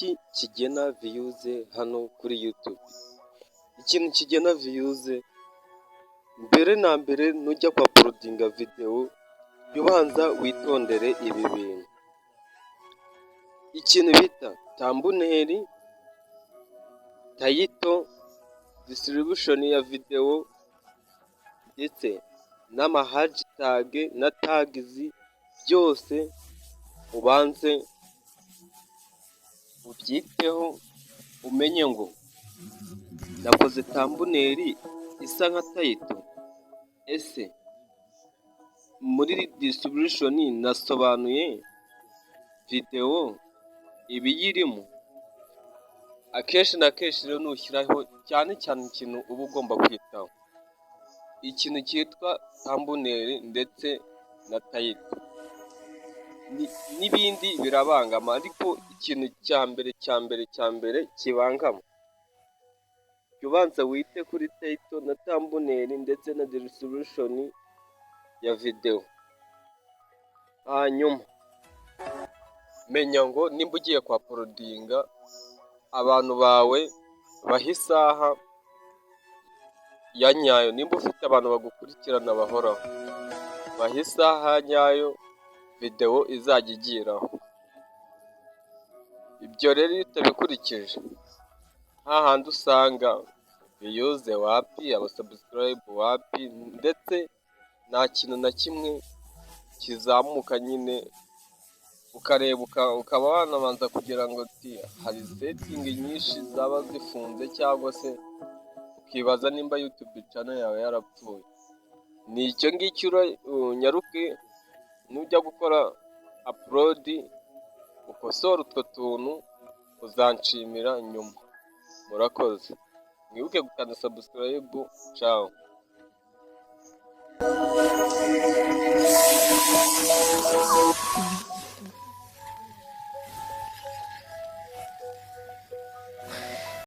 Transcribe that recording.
Iki kigena views hano kuri YouTube? Ikintu kigena views, mbere na mbere, nujya kwa uploadinga videwo, jya ubanza witondere ibi bintu: ikintu bita thumbnail, title, description ya videwo, ndetse n'ama hashtag na tags, byose ubanze ubyiteho, umenye ngo nakoze thumbnail isa nka title? Ese muri description nasobanuye videwo ibiyirimo? Akenshi na kenshi rero nushyiraho, cyane cyane ikintu uba ugomba kwitaho, ikintu cyitwa thumbnail ndetse na title, n'ibindi birabangama, ariko ikintu cya mbere, cya mbere, cya mbere kibangama, jya ubanza wite kuri title na thumbnail ndetse na description ya videwo. Hanyuma menya ngo nimba ugiye kwa uploadinga, abantu bawe baha isaha ya nyayo. Nimba ufite abantu bagukurikirana bahoraho, baha isaha nyayo videwo izajya igiraho. Ibyo rero iyo utabikurikije, hahandi usanga views wapi, aba subscribe wapi, ndetse nta kintu na kimwe kizamuka nyine. Ukareba ukaba wanabanza kugira ngo uti hari setting nyinshi zaba zifunze, cyangwa se ukibaza nimba YouTube channel yawe yarapfuye. Ni icyo ngicyo. Unyaruke nujya gukora upload, ukosore utwo tuntu, uzanshimira nyuma. Murakoze, mwibuke gukanda subscribe. Cawu.